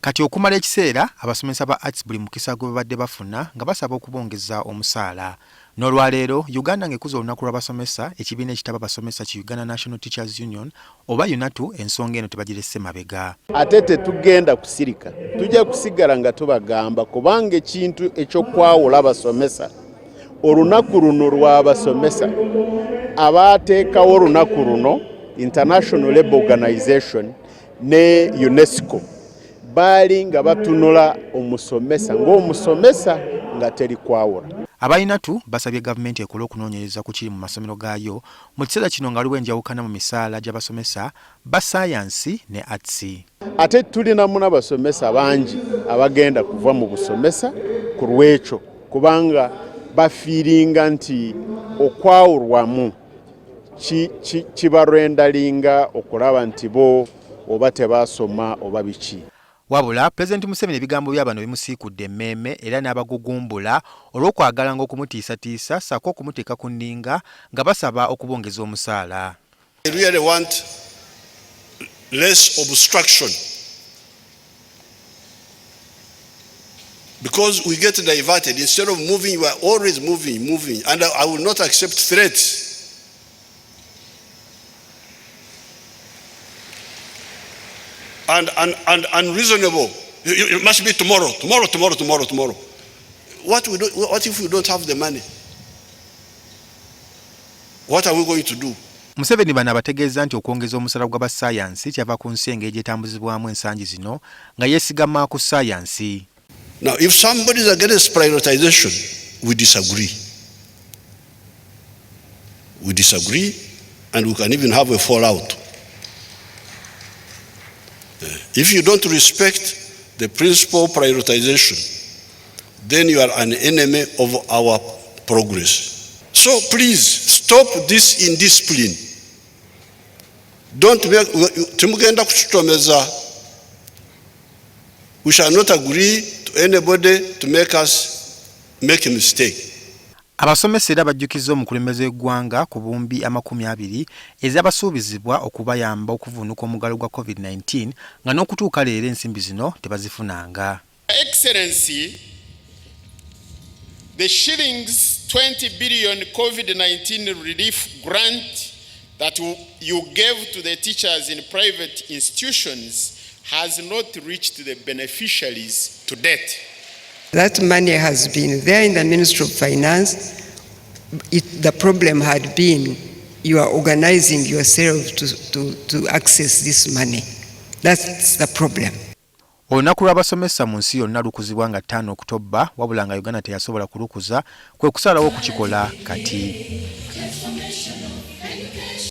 Kati okumala ekiseera abasomesa ba Arts buli mukisa gwe babadde bafuna nga basaba okubongeza omusaala. N'olwaleero Uganda ng'ekuza olunaku lw'abasomesa, ekibiina ekitaba abasomesa ki Uganda National Teachers Union oba UNATU ensonga eno tebagiresse mabega. Ate tetugenda kusirika, tujja kusigala nga tubagamba kubanga ekintu eky'okwawula abasomesa, olunaku luno lw'abasomesa, abaateekawo olunaku luno International Labour Organization ne UNESCO baali nga batunula omusomesa ng'omusomesa nga teri kwawula. Aba UNATU basabye gavumenti ekole okunoonyereza ku kiri mu masomero gaayo mu kiseera kino nga waliwo enjawukana mu misaala gy'abasomesa ba ssaayansi ne Arts. Ate tulinamu n'abasomesa bangi abagenda kuva mu busomesa ku lw'ekyo kubanga bafiiringa nti okwawulwamu kibarendalinga okulaba nti bo oba tebasoma oba biki. Wabula Pulezidenti Museveni ebigambo bya bano bimusiikudde emmeeme era n'abagugumbula olw'okwagalanga okumutiisatiisa ssaako okumuteeka ku nninga nga basaba okubongeza omusaala. I really want less obstruction because we get diverted. Instead of moving, we are always moving, moving. And I will not accept threats. And unreasonable. It must be tomorrow, tomorrow, tomorrow, tomorrow, tomorrow. What if we don't have the money? What are we going to do? Museveni bano abategeezza nti okwongeza omusaala gwa ssaayansi kyava ku nsi engeri gy'etambuzibwamu ensangi zino nga yeesigama ku ssaayansi. Now, if somebody is against prioritization, we disagree. We disagree and we can even have a fallout. If you don't respect the principle of prioritization, then you are an enemy of our progress. So please stop this indiscipline. Don't make, temugenda kututomeza. We shall not agree to anybody to make us make a mistake. Abasomesa era bajjukizza omukulembeze w'eggwanga ku buwumbi 20 ezabasuubizibwa okubayamba okuvvuunuka omuggalo gwa COVID-19 nga n'okutuuka leero ensimbi zino tebazifunanga. Excellency, the shillings 20 billion COVID-19 relief grant that you gave to the teachers in private institutions has not reached the beneficiaries to date. That money has been there in the Ministry of Finance. The problem had been you are organizing yourself to access this money. That's the problem. Olunaku lw'abasomesa mu nsi yonna lukuzibwa nga 5 Okutobba, wabula nga Uganda teyasobola kulukuza, kwe kusalawo okukikola kati.